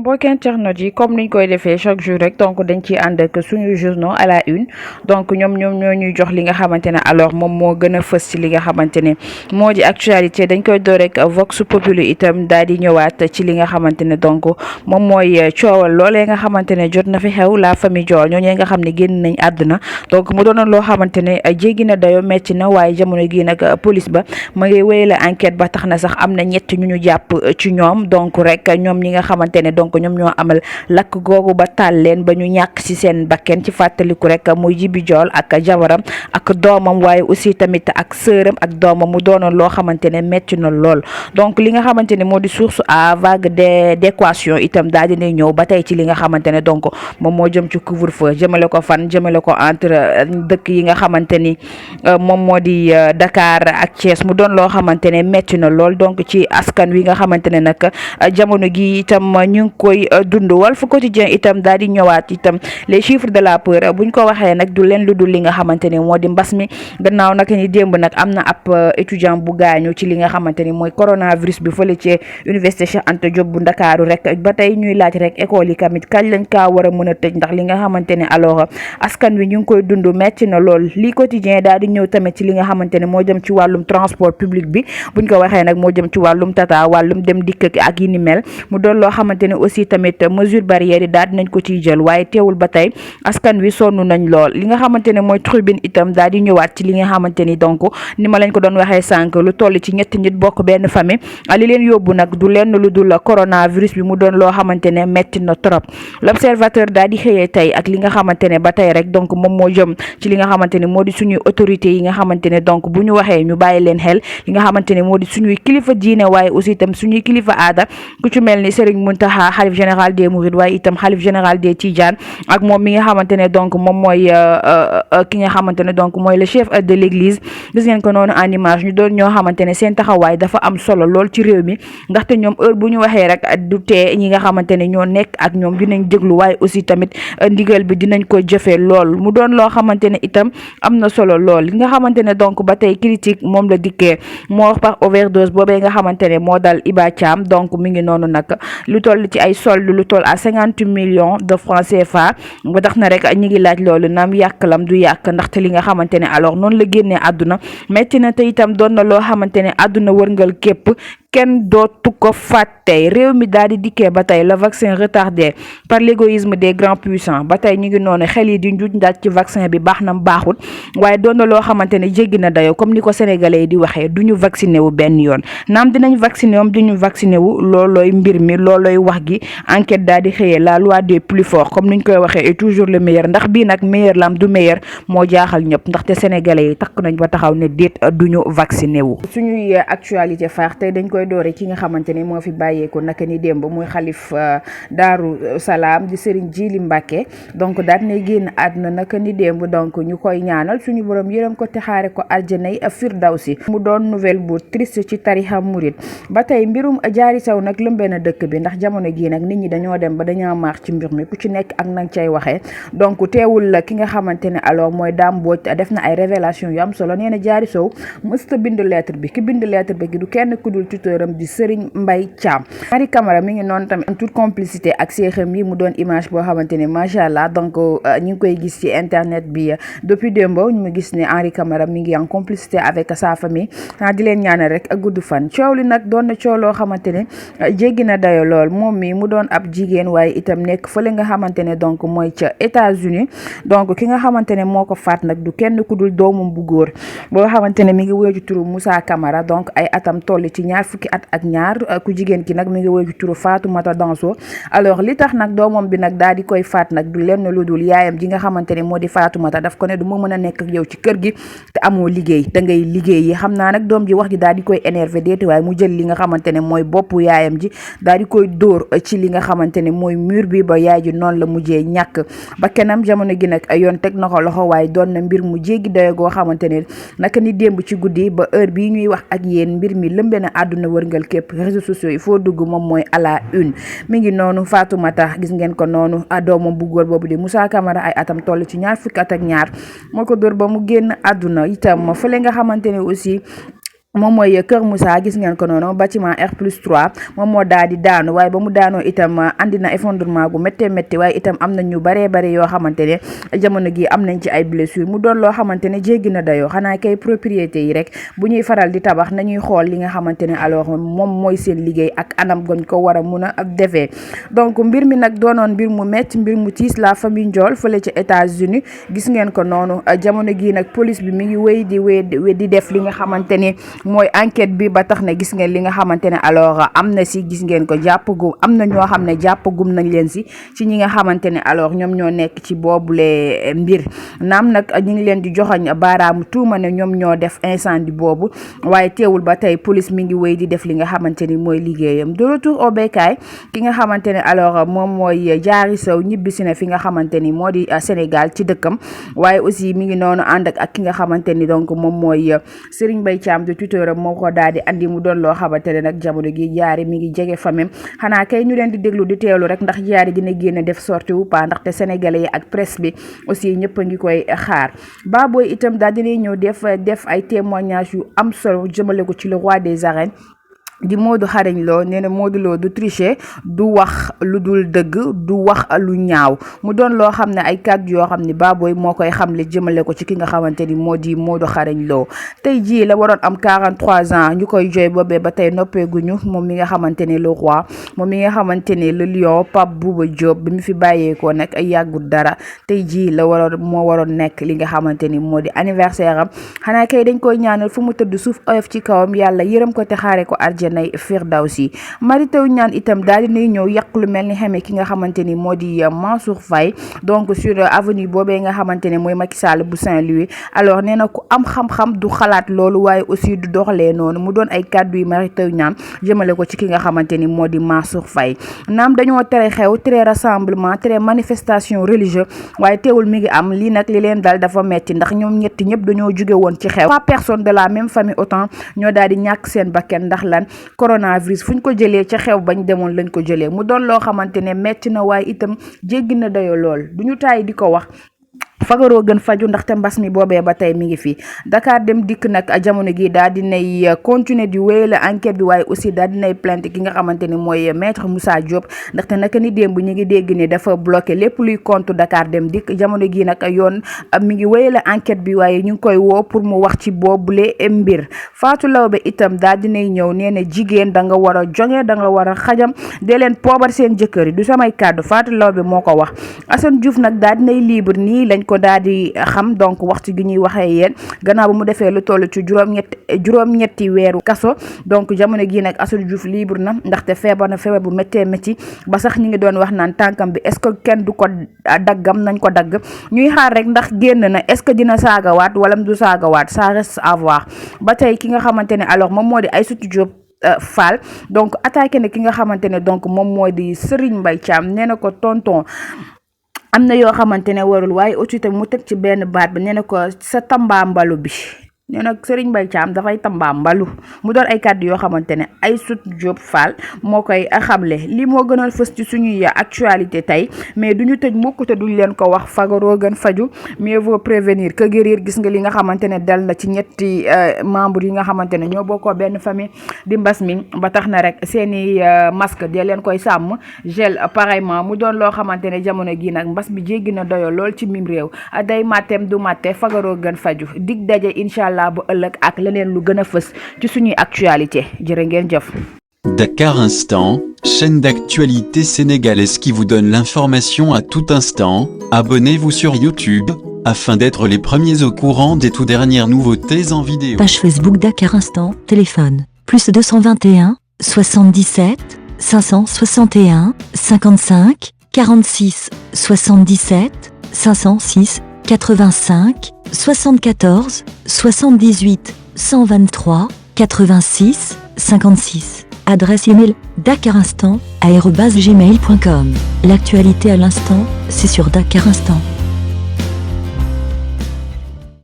mbokki internet yi comme niñ koy defee chaque jour rek donc dañ ciy ànd ak suñu journaux à la une donc ñoom ñoo ñuy jox li nga xamante ne alors moom moo gën a fës ci li nga xamante ne moo di actualité. dañ koy door rek Vox Populi itam daal di ñëwaat ci li nga xamante ne donc moom mooy coowal loolee nga xamante ne jot na fi xew la famille Diol ñooñee nga xam ne génn nañ àdduna donc mu doonoon loo xamante ne jéggi na dayo metti na waaye jamono gi nag police ba ma ngi wéyale enquête ba tax na sax am na ñett ñu jàpp ci ñoom donc rek ñoom ñi nga xamante ne donc ñoom ñoo amal lakk googu ba taal leen ba ñu ñàkk ci seen bakken ci fàttaliku rek muy Jibi Diol ak jabaram ak doomam waaye aussi tamit ak sëram ak doomam mu doonoon loo xamante ne metti na lool. donc li nga xamante ne moo di source à vague d'équation itam daal dina ñëw ba tey ci li nga xamante ne donc moom moo jëm ci couvre-feu jëmale ko fan jëmale ko entre dëkk yi nga xamante ni moom moo di Dakar ak Thiès mu doon loo xamante ne metti na lool donc ci askan wi nga xamante ne nag jamono gi itam ñu ngi koy dund. Walf Quotidien itam daal di ñëwaat itam les chiffres de la peur buñ ko waxee nag du leen lu dul li nga xamante ne moo di mbas mi gannaaw nag ni démb nag am na ab étudiant bu gaañu ci li nga xamante ni mooy coronavirus bi fële ci université Cheikh Anta Diop bu Ndakaaru rek ba tey ñuy laaj rek école yi tamit kañ lañ kaa war a mën a tëj ndax li nga xamante ne alors askan wi ñu ngi koy dund metti na lool. lii Quotidien daal di ñëw tamit ci li nga xamante ne moo jëm ci wàllum transport public bi buñ ko waxee nag moo jëm ci wàllum tata wàllum dem dikk ak yi ni mel mu doon loo xamante ne aussi tamit mesure barrière yi daal dinañ ko ciy jël waaye teewul ba tey askan wi sonn nañ lool. li nga xamante ne mooy tribune itam daal di ñëwaat ci li nga xamante ni donc ni ma lañ ko doon waxee sànq lu toll ci ñetti nit bokk benn famille li leen yóbbu nag du lenn lu dul coronavirus bi mu doon loo xamante ne metti na trop. L'Observateur daal di xëyee tey ak li nga xamante ne ba tey rek donc moom moo jëm ci li nga xamante ne moo di suñuy autorité yi nga xamante ne donc bu ñu waxee ñu bàyyi leen xel li nga xamante ne moo di suñuy kilifa diine waaye aussi itam suñuy kilifa aada ku ci mel ni Serigne Mountakha xalif général des Mourides waaye itam xalif général des Tidiane ak moom mi nga xamante ne donc moom mooy ki nga xamante ne donc mooy le chef de l'église. gis ngeen ko noonu en image ñu doon ñoo xamante ne seen taxawaay dafa am solo lool ci réew mi ndaxte ñoom heure bu ñu waxee rek du tee ñi nga xamante ne ñoo nekk ak ñoom dinañ déglu waaye aussi tamit ndigal bi dinañ ko jëfee lool mu doon loo xamante ne itam am na solo lool. li nga xamante ne donc ba tey critique moom la dikkee moo wax par overdose boobee nga xamante ne moo dal Iba Thiam donc mi ngi noonu nag lu toll ci ay solde lu toll à 50 millions de francs CFA ba tax na rek ñi ngi laaj loolu naam yàqlam du yàq ndaxte li nga xamante ne alors noonu la génnee àdduna metti na te itam doon na loo xamante ne àdduna wërngal képp kenn dootu ko fàtte. réew mi daal di dikkee ba tey le vaccin retardé par l'égoïsme des grands puissants ba tey ñu ngi noonu xel yi di njuuj ndaaj ci vaccin bi baax na baaxut waaye doon na loo xamante ne jéggi na dayo comme ni ko sénégalais yi di waxee du ñu vacciné wu benn yoon naam dinañ vacciné wam duñu vacciné wu loolooy mbir mi loolooy wax gi enquête daal di xëyee la loi des plus forts comme niñ koy waxee est toujours le meilleur ndax bii nag meilleur lam du meilleur moo jaaxal ñëpp ndaxte sénégalais yi takk nañ ba taxaw ne déet duñu vacciné wu. suñuy actualité faax tey dañ koy doore ki nga xamante ne moo fi bàyyeeku naka ni démb muy xalif Daaru Salaam di Serigne Djily Mbacké donc daal nay génn àdduna naka ni démb donc ñu koy ñaanal suñu borom yërëm ko te xaare ko aljanay firdawsi mu doon nouvelle bu triste ci tarixa murid ba tey mbirum Diary Sow nag lëmbee na dëkk bi ndax jamono gii nag nit ñi dañoo dem ba dañoo maax ci mbir mi ku ci nekk ak nang cay waxee donc teewul la ki nga xamante ne alors mooy Dame Mbodj def na ay révélation yu am solo nee na Diary Sow mësta bind lettre bi ki bind lettre bi du kenn ku dul tuteuram di Serigne Mbaye Thiam. Henri Camara mi ngi noonu tamit en toute complicité ak seexam yi mu doon image boo xamante ne macha allah donc ñu ngi koy gis ci internet bi depuis démb ñu mu gis ne Henri Camara mi ngi en complicité avec sa famille di leen ñaanal rek ak gudd fan. coow li nag doon na coow loo xamante ne jéggi na dayo lool moom mi mu doon ab jigéen waaye itam nekk fële nga xamante ne donc mooy ca États-Unis donc ki nga xamante ne moo ko faat nag du kenn ku dul doomam bu góor boo xamante ne mi ngi wéeju turu Moussa Camara donc ay atam toll ci ñaar fukki at ak ñaar ku jigéen ki nag mi ngi wéeju turu Fatoumata Danso. alors li tax nag doomam bi nag daal di koy faat nag du lenn lu dul yaayam ji nga xamante ne moo di Fatoumata daf ko ne du ma mën a nekk ak yow ci kër gi te amoo liggéey da ngay liggéey yi xam naa nag doom ji wax ji daal di koy énervé déeti waaye mu jël li nga xamante ne mooy boppu yaayam ji daal di koy dóor ci li nga xamante ne mooy mur bi ba yaay ji noonu la mujjee ñàkk ba kenam jamono gi nag yoon teg na ko loxo waaye doon na mbir mu jéggi doyo goo xamante ne naka ni démb ci guddi ba heure bii ñuy wax ak yéen mbir mi lëmbe na àdduna wërngal képp réseaux sociaux yi foo dugg moom mooy à la une mi ngi noonu Fatoumata gis ngeen ko noonu doomam bu góor boobu di Moussa Camara ay atam toll ci ñaar fukki at ak ñaar moo ko dóor ba mu génn àdduna itam fële nga xamante ne aussi moom mooy Kër Moussa gis ngeen ko noonu bâtiment R+3 moom moo daal di daanu waaye ba mu daanoo itam andi na effondrement gu métti waaye itam am na ñu bare yoo xamante ne jamono gi am nañ ci ay blessures mu doon loo xamante ne jéggi na dayoo xanaa kay propriété yi rek bu ñuy faral di tabax nañuy xool li nga xamante ne alors moom mooy seen liggéey ak anam goñ ko war a mun a ak defee donc mbir mi nag doonoon mbir mu métti mbir mu tiis la famille Ndiol fële ci États-Unis gis ngeen ko noonu jamono gi nag police bi mi ngi wéy di def li nga xamante ne mooy enquête bi ba tax na gis ngeen li nga xamante ne alors am na si gis ngeen ko jàppagum am na ñoo xam ne jàppagum nañ leen si ci ñi nga xamante ne alors ñoom ñoo nekk ci boobule mbir naam nag ñu ngi leen di joxoñ baaraamu tuuma ne ñoom ñoo def incendie boobu waaye teewul ba tey police mi ngi wéy di def li nga xamante ni mooy liggéeyam de retour au békaay ki nga xamante ne alors moom mooy Diary Sow ñibbisi na fi nga xamante ni moo di Sénégal ci dëkkam waaye aussi mi ngi noonu ànd ak ki nga xamante ni donc moom mooy Serigne Mbaye Thiam de tuteur moo ko daal di andi mu doon loo xamante ne nag jamono gi Diary mi ngi jege famem xanaa kay ñu leen di déglu di teewlu rek ndax Diary dina génn def sortie ou pas ndaxte sénégalais yi ak presse bi aussi ñëpp a ngi koy xaar Baboy itam daal dinay ñëw def ay témoignages yu am solo jëmale ko ci le roi des arènes di Modou Xarañ Lo nee na Modou Lo du tricher du wax lu dul dëgg du wax lu ñaaw mu doon loo xam ne ay kàddu yoo xam ne Baboy moo koy xamle jëmale ko ci ki nga xamante ni moo di Modou Xarañ Lo tey jii la waroon am 43 ans ñu koy jooy boobee ba tey noppeeguñu moom mi nga xamante ne le roi moom mi nga xamante ne le lion Pape Bouba Diop bi mu fi bàyyeekoo nag ay yàggul dara tey jii la moo waroon nekk li nga xamante ni moo di anniversaire am xanaa kay dañ koy ñaanal fu mu tëdd suuf oyof ci kawam yàlla yërëm ko te xaare ko nay Firdawsi Mary Teuw Niane itam daal dinay ñëw yàq lu mel ni xamee ki nga xamante ni moo di Mansour Faye donc sur avenue boobee nga xamante ne mooy Macky Sall bu Saint-Louis alors nee na ku am xam-xam du xalaat loolu waaye aussi du doxalee noonu mu doon ay kàddu yu Mary Teuw Niane jëmale ko ci ki nga xamante ni moo di Mansour Faye naam dañoo tere xew tere rassemblement tere manifestation religieuse waaye teewul mi ngi am lii nag li leen dal dafa metti ndax ñoom ñetti ñëpp dañoo jóge woon ci xew 3 personnes de la même famille autant ñoo daal di ñàkk seen bakkan ndax lan coronavirus fu ñu ko jëlee ca xew bañ demoon lañ ko jëlee mu doon loo xamante ne metti na waaye itam jéggi na dayo lool duñu taay di ko wax fagaroo gën faju ndaxte mbas mi boobee ba tey mi ngi fi Dakar dem dikk nag jamono gi daal dinay continuer di wéyale enquête bi waaye aussi daal dinay plainte ki nga xamante ni mooy maître Moussa Diop ndaxte naka ni démb ñu ngi dégg ni dafa bloqué lépp luy compte Dakar dem dikk jamono gi nag yoon mi ngi wéyale enquête bi waaye ñu ngi koy woo pour mu wax ci boobule mbir Fatou Lawbe itam daal dinay ñëw nee na jigéen da nga war a jonge da nga war a xajam dee leen poobar seen jëkkër yi du samay kàddu Fatou Lawbe moo ko wax Assane Diouf nag daal dinay libre nii lañ ko daal di xam donc waxtu gi ñuy waxee yéen gannaaw ba mu defee lu toll ci juróom-ñetti weeru kaso donc jamono gi nag Assane Diouf libre na ndaxte feebar na feebar bu méttee métti ba sax ñi ngi doon wax naan tànkam bi est-ce que kenn du ko daggam nañ ko dagg ñuy xaar rek ndax génn na est-ce que dina saagawaat wala du saagawaat ça reste à voir ba tey ki nga xamante ne alors moom moo di Aissatou Diop Fall donc attaqué na ki nga xamante ne donc moom moo di Serigne Mbaye Thiam nee na ko tonton am na yoo xamante ne warul waaye aussi mu teg ci benn baat bi nee na ko sa tambaambalu bi nee na Serigne Mbaye Thiam dafay tambaambalu mu doon ay kàddu yoo xamante ne Aissatou Diop Fall moo koy xamle lii moo gënoon fës ci suñuy actualité tey mais duñu tëj mukk te duñ leen ko wax fagaroo gën faju mieux vaut prévenir que guérir gis nga li nga xamante ne dal na ci ñetti membre yi nga xamante ne ñoo bokkoo benn famille di mbas mi ba tax na rek seeni masque de leen koy sàmm gel pareillement mu doon loo xamante ne jamono gi nag mbas bi jéggi na doyo lool ci mim réew day mattem du matte fagaroo gën faju dig daje incha allah bu ëllëg ak leneen lu gën a fës ci suñuy actualité jërë ngeen jëf. Dakar Instant, chaîne d'actualité sénégalaise qui vous donne l'information à tout instant. Abonnez-vous sur YouTube afin d'être les premiers au courant des tout dernières nouveautés en vidéo. Page Facebook Dakar Instant, téléphone +221 77 561 55 46 77 506 85 74 78 123 86 56. Adresse email dakarinstant@gmail.com. L'actualité à l'instant, c'est sur Dakar Instant.